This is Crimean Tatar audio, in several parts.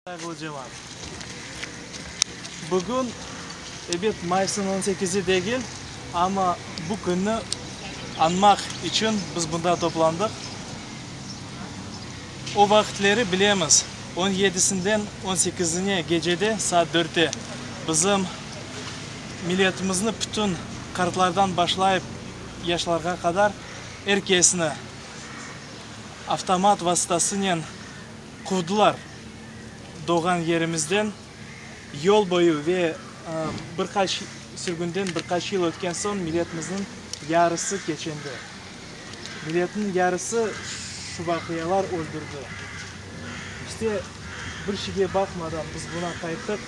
Sayğılı cemaat! Bugün, ebet, mayısnıñ on sekizi degil, amma bu künni añmaq içün biz bunda toplandıq. O vaqıtleri bilemiz, on yedisinden on sekizine gecede saat dörtte bizim milletimizni bütün qartlardan başlayıp yaşlarğa qadar er kesni avtomat vasıtasınen Quvdılar doğğan yerimizden yol boyu ve bir qaç sürgünden bir qaç yıl ötken soñ milletimizniñ yarısı keçindi. Milletniñ yarısı şu vaqialar öldürdi. İşte, bir şeyge baqmadan biz buna qayttıq,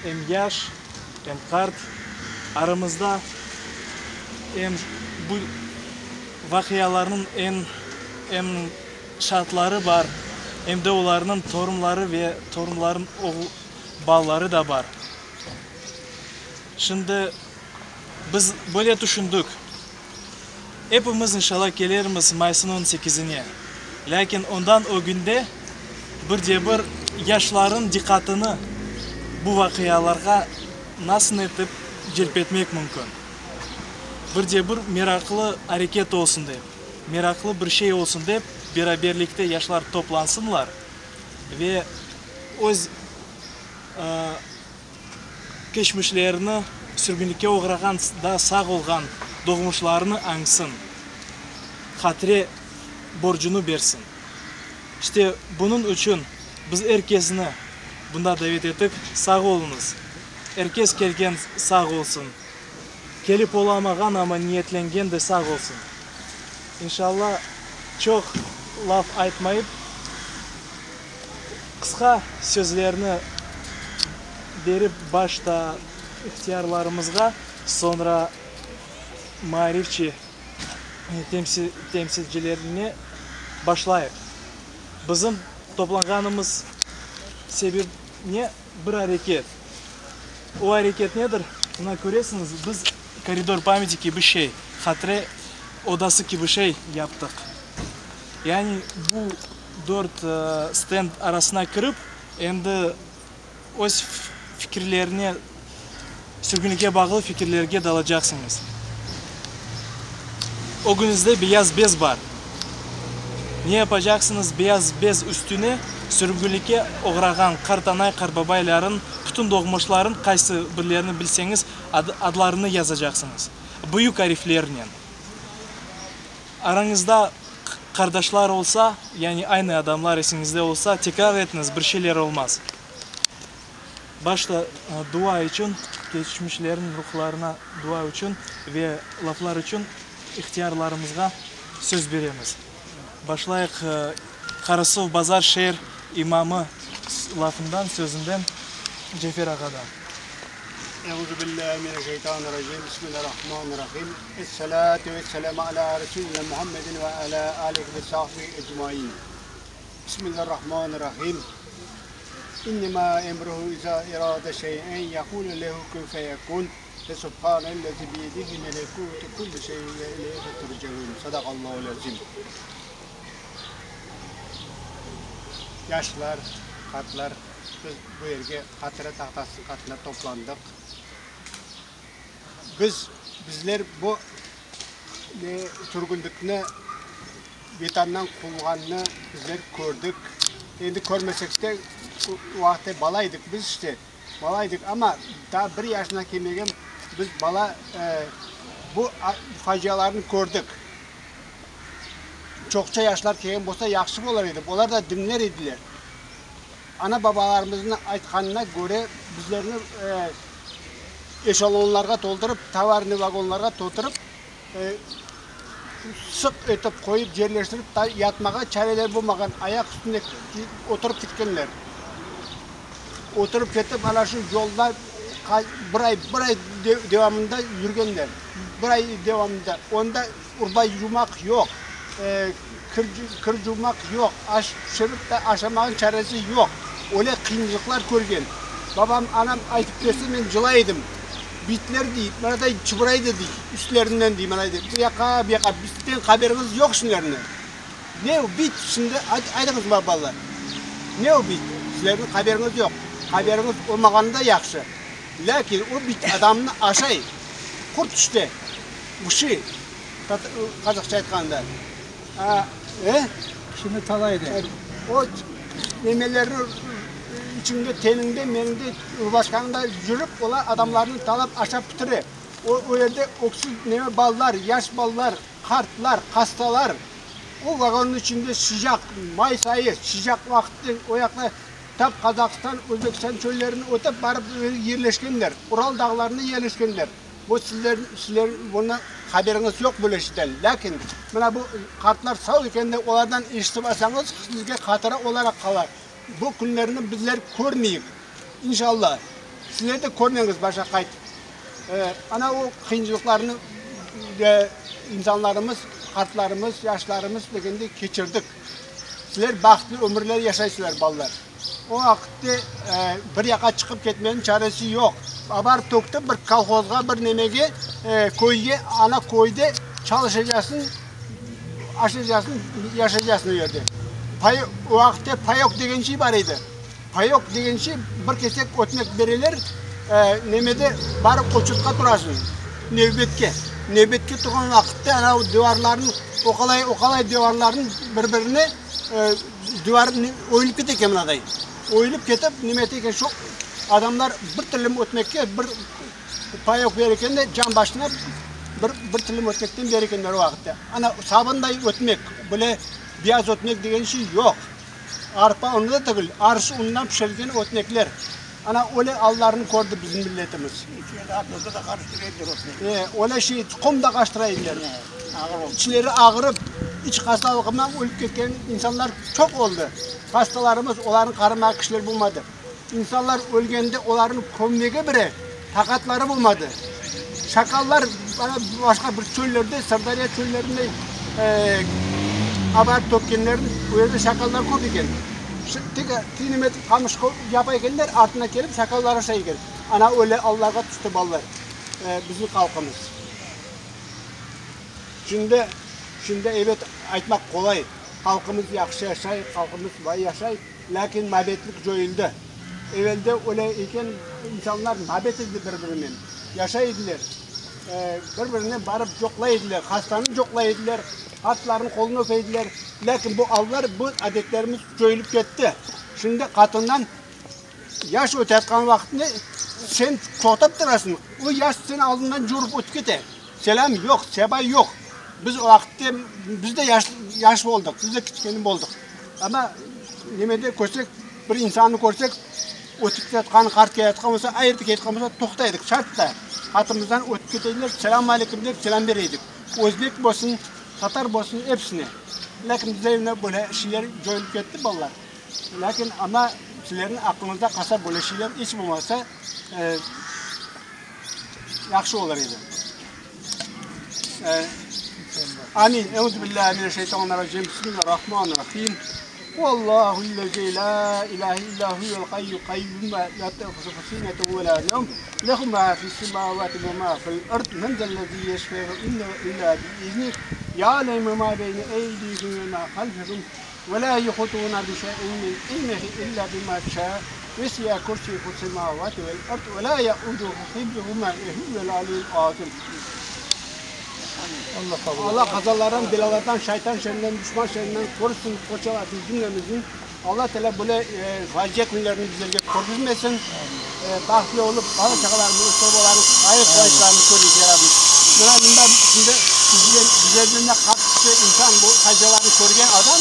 em yaş, em qart, aramızda em bu vaqialarnıñ eñ, em. Şaatları bar, em de olarnıñ torunları ve torunlarınıñ oğul balaları da bar. Şimdi biz böyle tüşündik, epimiz inşallah kelermiz mayısnıñ on sekizine, lâkin ondan ögünde bir de bir yaşlarnıñ diqqatını bu vaqialarğa nasıl etip celp etmek mümkün, bir de bir meraqlı areket olsun dep. Meraqlı bir şey olsun dep, beraberlikte yaşlar toplansınlar ve öz keçmişlerini, sürgünlikke oğrağan, daa sağ olğan doğmuşlarını añsın, hatire borcunı bersin. İşte, bunıñ içün biz er kesni bunda davet ettik. Sağ oluñız! Er kes kelgen sağ olsun! Kelip olamağan, amma niyetlengen de sağ olsun. İnşalla, çoq laf aytmayıp, qısqa sözlerni berip başta ihtiyarlarımızğa, soñra maarifçi temsilcilerine başlayıq. Bizim toplanğanımız sebep ne? Bir areket. O areket nedir? Mına köresiñiz, biz koridor pamyati kibi şey, hatire odası kibi şey yaptıq. Yani bu dört stend arasına kirip, endi öz fikirlerine, sürgünlikke bağlı fikirlerge dalacaqsıñız. Ögüñizde beyaz bez bar. Ne yapacaqsıñız, beyaz bez üstüne sürgünlikke oğrağan qartanay, qartbabaylarıñ, bütün doğmuşlarıñ, qaysı birlerini bilseñiz, adlarını yazacaqsıñız. Büyük ariflernen. Arañızda qardaşlar olsa, yani aynı adamlar esiñizde olsa, tekrar etiñiz, bir şeyler olmaz. Başta dua içün, keçmişlerniñ ruhlarına dua içün ve laflar içün ihtiyarlarımızğa söz beremiz. Başlayıq Qarasuvbazar şeer imamı lafından, sözünden, Cefer ağadan. Euzubillahimineşşeytanirracim. Bismillahirrahmanirrahim. Esselâtu vesselâmu alâ Resûlina Muhammedin ve alâ âlihi ve sahbihi ecmaîn. Bismillahirrahmanirrahim. İnnemâ emruhu izâ irâde şey'en yekûle lehu kun feyekûn. Fesubhanellezî biyedihi melekûtu kulli şey'in ve ileyhi turcaûn. Sadakallâhul azîm. Yaşlar, qartlar, biz bu yerge hatıra tahtasınıñ qatına toplandıq. Biz, bizler bu ne sürgünlikni, Vetandan quvulğanını bizler kördik. Endi körmesek de, o vaqıtta bala edik biz işte, bala edik, amma daa bir yaşına kelmegen biz bala bu facialarnı kördik. Çoqça yaşlar kelgen bolsa yahşı bolar edi, olar da diñler ediler. Ana-babalarımıznıñ aytqanına köre, bizlerni eşelonlarğa toldurıp, tovarnıy vagonlarğa toldurıp, sıq etip qoyıp, yerleştirip, yatmağa çareleri bolmağan, ayaq üstünde oturıp ketkenler. Oturıp ketip, ana şu yolda bir ay, bir ay devamında yürgenler. Bir ay devamında. Onda urba yuvmaq yoq, kir yuvmaq yoq, aş pişirip de aşamağın çaresi yoq. Öyle qıyınlıqlar körgen. Babam, anam aytıp berse, men cılay edim. Bitler, dey, mınaday çıbıraydı, dey, üstlerinden, dey, mınaday, bu yaqqa, bu yaqqa. Bizden haberimiz yoq şunlarnı. Ne o bit, şimdi aytıñız maña, balalar, ne o bit? Sizlerniñ haberiñiz yoq. Haberiñiz olmağanı da yahşı. Lâkin o bit adamnı aşay. Qurt işte. Vşi, qazaqça aytqanda. A, e? Kişini talaydı. O nemelerni içiñde, teniñde, meniñde, rubaşkañda yürip, olar adamlarnı talap aşap bitire. O, o yerde öksüz neme balalar, yaş balalar, qartlar, hastalar. O vagonnıñ içinde sıcaq, mayıs ayı, sıcaq vaqıtta o yaqta tap Qazaqstan, Özbekistan çöllerini ötip barıp yerleşkenler, Ural dağlarında yerleşkenler. Bu sizler, sizler bundan haberiñiz yoq böyle şeyden. Lâkin mına bu qartlar sağ ekende olardan eşitip alsañız, sizge hatıra olaraq qalar. Bu künlerni bizler körmeyik, inşallah. Sizler de körmeñiz başa qaytıp. Ana o qıyıncılıqlarnı insanlarımız, qartlarımız, yaşlarımız degende keçirdik. Sizler bahtlı ömürler yaşaysızlar, balalar. O vaqıtte bir yaqqa çıqıp ketmeniñ çaresi yoq. Abarıp tökti bir kolhozğa, bir nemege, köyge, ana köyde çalışacaqsıñ, aşaycaqsıñ, yaşaycaqsıñ o yerde. Pay, o vaqıtte payok degen şey bar edi. Payok degen şey, bir kesek ötmek bereler, nemede barıp oçurtqa turasıñ, nevbetke. Nevbetke turğan vaqıtta ana o divarlarnıñ, oqalay, oqalay divarlarnıñ bir-birine Divar oyulıp kete eken mınaday. Oyulıp ketip, neme ete eken, şu adamlar bir tilim ötmekke bir payok bere eken de, can başına bir, bir tilim ötmekten bere ekenler o vaqıtta. Ana, sabınday ötmek, böyle beyaz ötmek degen şey yoq. Arpa unı da tügül, arış unından pişirilgen ötmekler. Ana, öyle allarnı kördi bizim milletimiz. İçine atlısı da qarıştıra ediler ötmekni. E, öyle şey, qum da qaştıra ediler. İçleri ağırıp, iç hastalığından ölip ketken insanlar çoq oldı. Hastalarımız, olarnı qaramağa kişiler bulmadı. İnsanlar ölgende olarnı kömmege bile taqatları bulmadı. Şakallar başqa bir çöllerde, Sırdarya çöllerinde abarıp tökkenlerin, o yerde şakallar köp eken. Tek tiynim etip qamış yapa ekenler, artına kelip şakallar aşay eken. Ana öyle allarğa tüşti balalar, bizim halqımız. Şimdi, şimdi ebet aytmaq qolay, halqımız yahşı yaşay, halqımız bay yaşay, lâkin mabetlik coyuldı. Evelde öyle eken, insanlar mabet edi bir-birinen, yaşay ediler, bir-birine barıp coqlay ediler, hastanı coqlay ediler, qartlarnıñ qolunı öpe ediler. Lâkin bu allar, bu adetlerimiz coyulıp ketti. Şimdi qatından Yaş öteyatqan vaqıtında sen toqtap turasıñ, o yaş seniñ aldıñdan cuvurıp ötip kete. Selâm yoq, seba yoq. Biz o vaqıtta biz de yaş, yaş oldıq, biz de kiçkene boldıq. Amma nemede körsek, bir insannı körsek, ötip keteyatqan, qart keleyatqan bolsa, ayırdı ketken bolsa, toqtay edik şartta. Atımızdan ötip kete ediler, selâm aleyküm dep selâm bere edik. Özbek bolsun, tatar bolsun, episine. Lâkin bizde endi böyle şeyler coyulıp ketti, balalar. Lâkin amma sizlerniñ aqlıñızda qalsa böyle şeyler iç bolmasa yahşı olur edi. Amin. Euzu billahi mineşşeytanirracim. Bismillahirrahmanirrahim. Huvallahu'llezî lâ ilâhe illâ huvel hayyul kayyum lâ te'huzuhu sinetun ve lâ nevm. Lehu mâ fis-semâvâti ve mâ fil-ard. Men zellezî yeşfe'u indehu illâ bi'iznih. Ya'lemu mâ beyne eydîhim ve mâ halfehum. Ve lâ yuhitûne bi şey'in min ilmihi illâ bimâ şâ'a, vesi'a kürsiyühü semâvâti vel ard ve lâ ye'ûduhu hifzuhumâ ve huvel aliyyul azîm. Allah qazalardan, belâlardan, şaytan şerrinden, duşman şerrinden qorusun, qorçalasın cümlemizni. Allah Teala böyle facia künlerni bizlerge körgizmesin. Bahtlı olıp, bala-çağalarımız, torbalarımız, hayır-quvançlarını köreyik, ya Rabbim. Mına mında şimdi bizlerden de qart kişi, insan bu facialarnı körgen adam,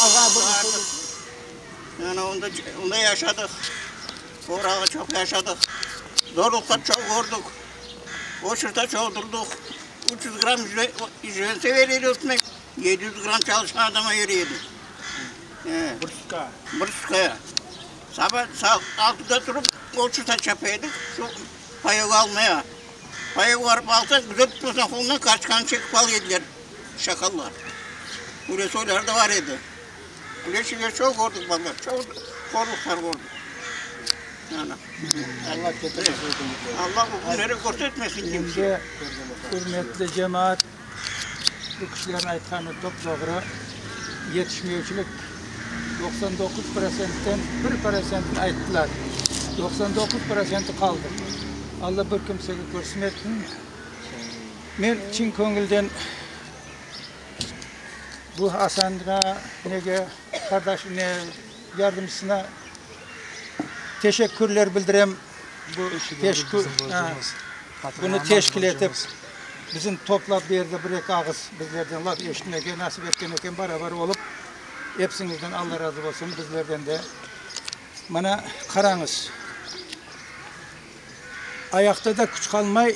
azğana bir Yani onda, onda yaşadıq. Oralı çoq yaşadıq. Zorluqlar çoq kördik. Oçurta çoq durdıq. 300 gramm jvense bere edi ötmek. 700 gramm çalışqan adama bere edi. Bir sutka. Bir sutka. Saba saat altıda turıp, olçuta çapa edik, şu payok almaya. Payok barıp alsañ, güzel tutmasañ qolundan kartoçkanı çekip al ediler şakallar. Öyle soyları da bar edi. Öyle şeyler çoq kördik balalar, çoq horluqlar kördik. Yani. Allah ketirmesin. Allah bu künleri körsetmesin kimseye. Şimdi, ürmetli cemaat, bu kişilerniñ aytqanı top-doğru, yetişmeyüvçilik. 99 prosentten bir prosentini ayttılar. 99 prosenti qaldı. Alla bir kimsege körsetmesin. Men çin köñülden bu Asanğa, nege, qardaş, ne, yardımcısına teşekkürler bildirem. Bu teşkil, bunı teşkil etip, bizim toplap bu yerde bir-eki ağız bizlerden laf eşitmege nasip etken eken, barabar olıp, episiñizden Alla razı olsun, bizlerden de. Mana, qarañız, ayaqta da küç qalmay,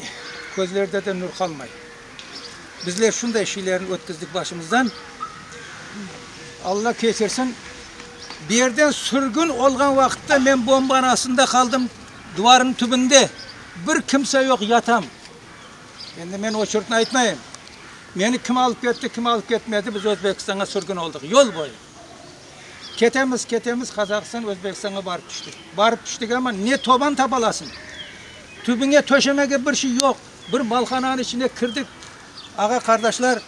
közlerde de nur qalmay. Bizler şunday şeylerni ötkizdik başımızdan. Alla keçirsin. Bir yerden sürgün olğan vaqıtta men bombanıñ astında qaldım, duvarnıñ tübünde. Bir kimse yoq, yatam. Endi men oçurtnı aytmayım. Meni kim alıp ketti, kim alıp ketmedi, biz Özbekistanğa sürgün oldıq, yol boyu. Ketemiz, ketemiz, Qazaqistan, Özbekistanğa barıp tüştik. Barıp tüştik amma, ne toban tapalasıñ, tübüñe töşemege bir şey yoq. Bir malhananıñ içine kirdik, ağa-qardaşlar,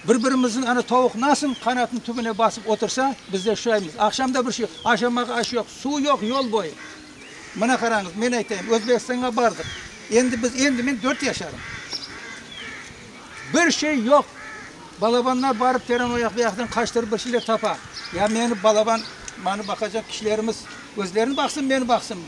bir-birimizniñ, ana, tovuq nasıl qanatınıñ tübüne basıp otursa, biz de şuaymız. Aqşam da bir şey, aşamağa aş yoq, suv yoq yol boyu. Mına qarañız, men aytayım, Özbekistanğa bardıq. Endi biz, endi men dört yaşarım. Bir şey yoq. Balabanlar barıp teren o yaq bu yaqtan qaçtırıp bir şeyler tapa. Ya meni balaban, manı baqacaq kişilerimiz özlerini baqsın, meni baqsın.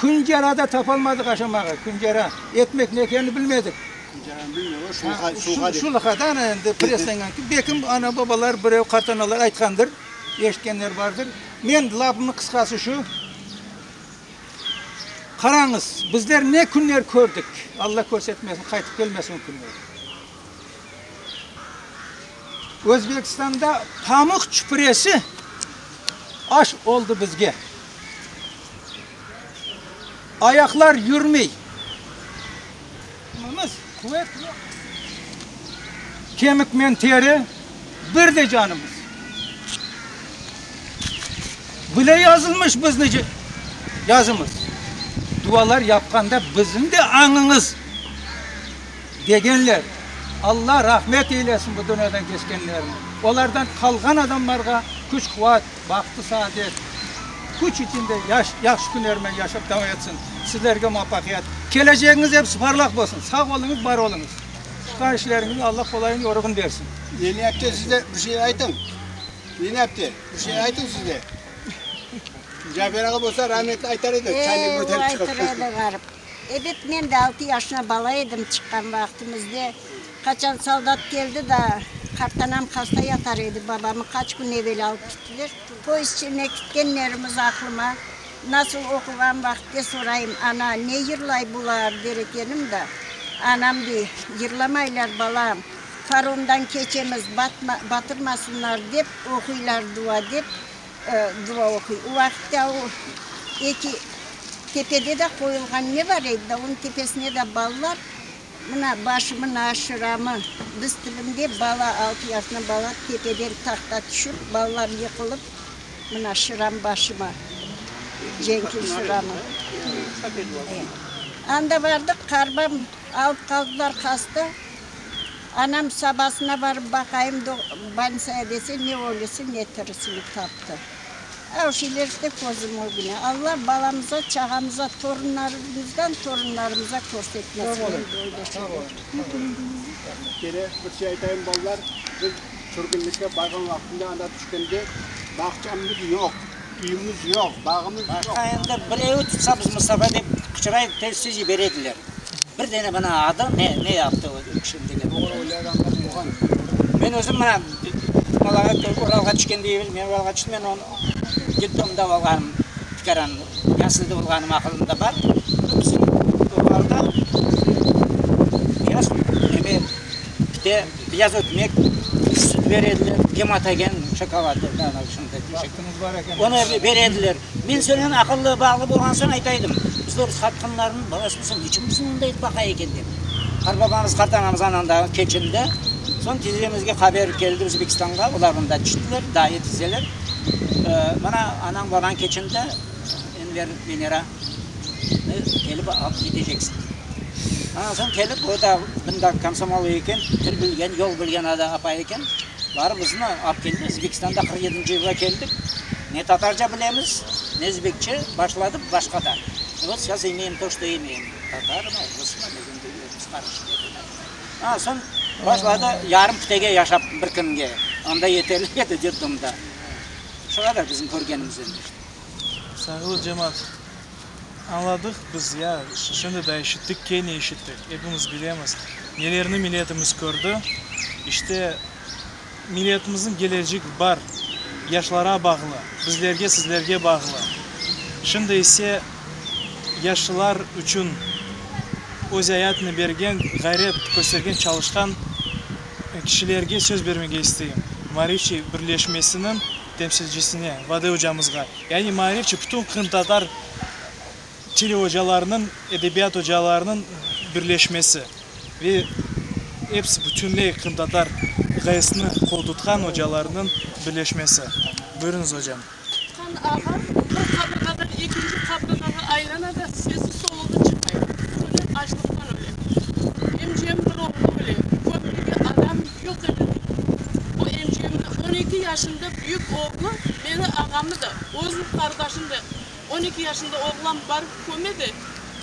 Küncara da tapalmadıq aşamağa, küncara. Etmek ne ekenini bilmedik. Küncaranı bilmiyor, o şulha, şulha dep. Şulha da ana endi preslengen ki, belkim ana-babalar, birev qartanalar aytqandır, eşitkenler bardır. Men lafımnıñ qısqası şu, qarañız, bizler ne künler kördik, Alla körsetmesin, qaytıp kelmesin o künler. Özbekistanda pamuq çüpüresi aş oldı bizge. Ayaqlar yürmey. Quvet yoq. Kemikmen teri, bir de canımız. Bile yazılmış bizni yazımız. Dualar yapqanda bizim de añıñız, degenler. Alla rahmet eylesin bu dünyadan keçkenlerni. Olardan qalğan adamlarğa küç-quvat, bahtı-saadet, küç içinde yaş, yahşı künlermen yaşap devam etsin. Sizlerge muvafaqiyet. Kelecegiñiz episi parlaq bolsun. Sağ oluñız, bar oluñız. Tutqan işleriñizni Alla qolayın, yoruğın bersin. Leniye apte, siz de bir şey aytıñ. Leniye apte, bir şey aytıñ siz de. Cafer ağa bolsa rahmetli aytar edi, çaynik köterip çıqıp. E, o aytır edi ğarip. Ebet, men de altı yaşına bala edim çıqqan vaqtımızde. Qaçan soldat keldi da, qartanam hasta yatar edi, babamı qaç kün evel alıp kittiler. Poyezd içine kitkenlerimiz aqlıma, nasıl oquğan vaqıtte sorayım, ana, ne yırlay bular, der ekenim da, anam dey, yırlamaylar, balam, paromdan keçemiz, batma, batırmasınlar dep oquylar dua, dep dua oquy. O vaqıtta o eki tepede de qoyulğan ne bar edi da, onıñ tepesine de balalar, Mına, başımın aşıramı, biz tibinde bala, altı yaşında bala, tepeden tahta tüşip, balalar yıqılıp, mına, şıram başıma, cenkiñ şıramı. Anda bardıq, qarbam alıp qaldılar hasta. Anam sabasına barıp baqayım, bolnitsaya dese, ne ölüsi, ne tirisini taptı. O şeyler işte közüm ögüne. Alla balamıza, çağamıza, torunlarımızdan torunlarımıza körsetmesin endi öyle şeyler. Kene bir şey aytayım, balalar, biz sürgünlikke barğan vaqtında anda tüşkende bağçamız yoq, üyümiz yoq, bağımız yoq. Başqa endi birevi tutsa biz Mustafa dep qıçıray, tez-tez yibere ediler. Bir dene mına adı ne, ne yaptı o kişi degen. Doğru, öyle adamlar olğan. Men özüm mına balağa Uralğa tüşkende evel men Uralğa tüştim, men onı detdomda olğanım, tikaran yaslida olğanım aqılımda bar. Bizim Uralda beyaz neme pite, beyaz ötmek, süt bere ediler, gematogen şokolad, Vaqtıñız bar eken. Onı bere ediler. Men senen aqıllı bağlı bolğan soñ aytaydım, biz orus qatınlarnıñ balasımız, neçün bizni onday etip baqa eken dep. Qartbabamız, qartanamız ananda keçindi. Soñ tizemizge haber keldi Özbekistanğa, olar mında tüştiler, dayı, tizeler. Mına anañ, babañ keçindi, Enver, Venera, kelip alıp keteceksiñ. Ondan soñ kelip, o da mında komsomol eken, til bilgen, yol bilgen apay eken, barıp bizni alıp keldi. Özbekistanda 47-nci yılda keldik. Ne tatarca bilemiz, ne özbekçe, başladıq başqadan. I vot seyças imeyem to, çto imeyem. Tatarmı, rusmı, biz endi özümiz qarışıq edik. A, soñ başladı yarım pitege yaşap bir künge. Onda yeterli edi detdomda. Şu qadar bizim körgenimiz endi. Sayğılı cemaat, añladıq biz ya, şimdi da eşittik, kene eşittik, epimiz bilemiz, nelerni milletimiz kördi. İşte, milletimizniñ gelecegi bar, yaşlara bağlı, bizlerge, sizlerge bağlı. Şimdi ise yaşlılar içün öz ayatını bergen, ğayret köstergen, çalışqan kişilerge söz bermege isteyim. Maarifçi birleşmesiniñ temsilcisine, Vade ocamızğa, yani Maarifçi bütün qırımtatar til ocalarınıñ, edebiyat ocalarınıñ birleşmesi ve episi bütünley qırımtatar ğayesine qoltutqan ocalarnıñ birleşmesi. Buyurıñız, ocam. Tutqan ağam bir qabırğadan ekinci qabırğağa aylana da sesi-soluğı çıqmay. Soñra açlıqtan öle. Emcem bir oğlu öle. Köpmege adam yoq edi, dey. Bu emcemni on eki yaşında büyük oğlu, meni ağamnı da, özüniñ qardaşını da, on eki yaşında oğlan barıp köme de,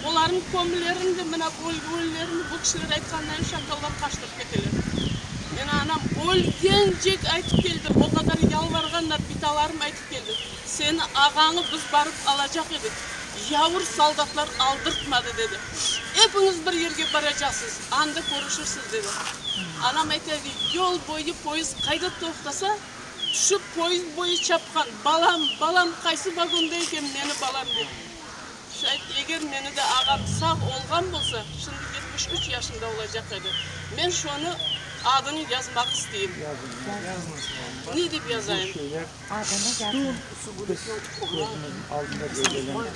olarnıñ kömülerini de mına ölülerini bu kişiler aytqanlarını şakallar qaçtırıp keteler. Meni anam ölgencek aytıp keldi, o qadar yalvarğanlar, bitalarım aytıp keldi, seni ağañı biz barıp alacaq edik, yavur soldatlar aldırtmadı, dedi. Epiñiz bir yerge baracaqsız, anda körüşirsiz, dedi. Anam ayta edi, yol boyu poyezd qayda toqtasa, tüşip poyezd boyu çapqan, balam, balam qaysı vagonda eken meni balam, dep. Şayet eger meni de ağam sağ olğan bolsa, şimdi 73 yaşında olacaq edi. Men şonı adını yazmaq isteyim. Ne dep yazayım? Biz közümiz aldında gevdelenip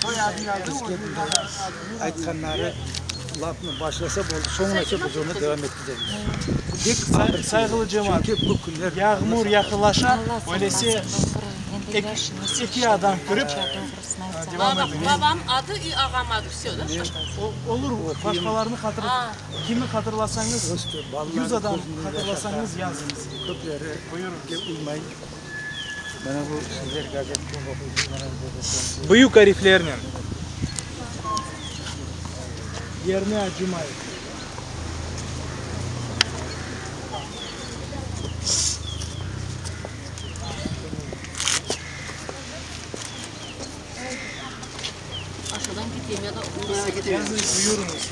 tura. Bizge bunday aytqanları lafnı başlasa boldı, soñunace biz onı devam ettiremiz. Pek ağır Sayğılı cemaat, çünki bu künler yağmur yaqınlaşa, öylese eki adam kirip devam edelim. Babam adı i ağam adı, vse, da? Olur, başqalarını hatır, kimni hatırlasañız, 100 adam hatırlasañız yazıñız. Köpleri Buyurıñız. uymay. Mana bu sizler gazetten oquysız, mana bu gazetten. Büyük ariflernen. Yerine acımay. Aşağıdan keteyim ya da Yazıñız, buyurıñız.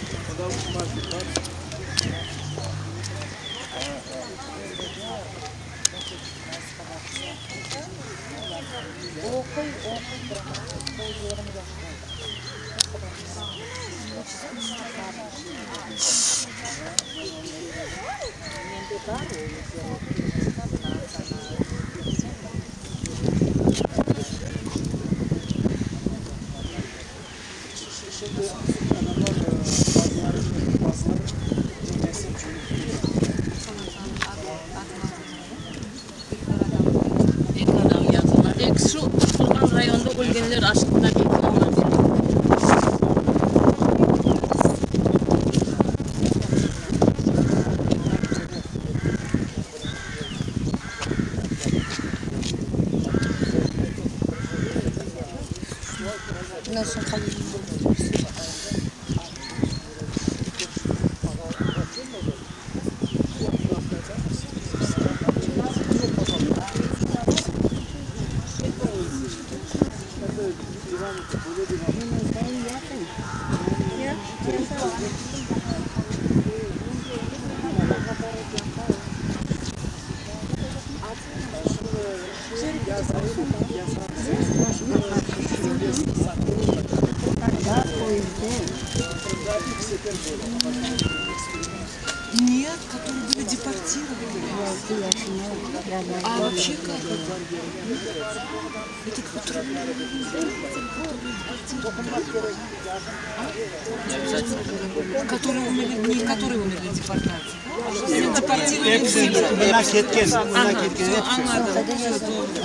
Şimdi adamlar bazıları, bazıları cümlesi coyup ketti. Eki adam yazdılar. Ekisi şu Qurğan rayonında ölgenler açlıqtan eki oğlan. Нет, которые были депортированы. А вообще как это? Это которые депортированы. Которые умерли, не которые умерли в депортации, да? А депортированы в Сибирь. Mına ketken, mına ketken Всё, episi. anladım. Всё, doğru.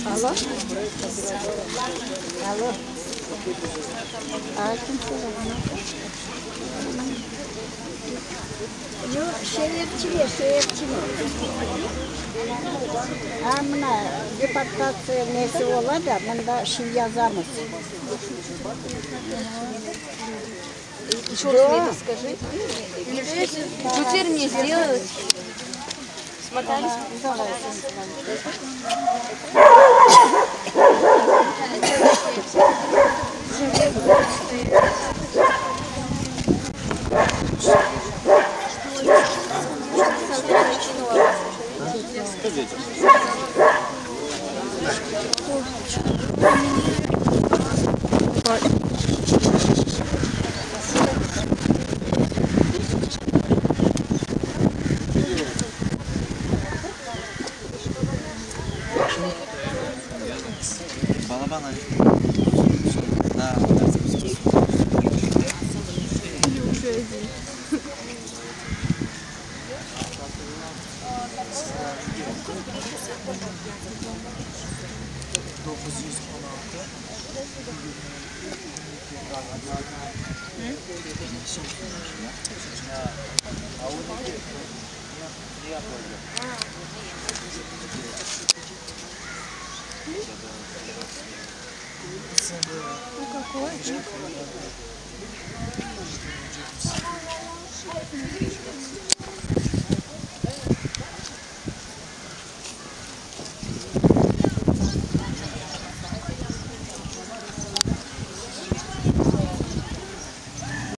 Alo. Alo. Aleyküm selâm. Yoq, şeerçile, şeerçile. A, mına, deportatsiya nesi ola da, mında şi yazamız. Еще раз мне это скажи. Что теперь мне сделать? Смотались?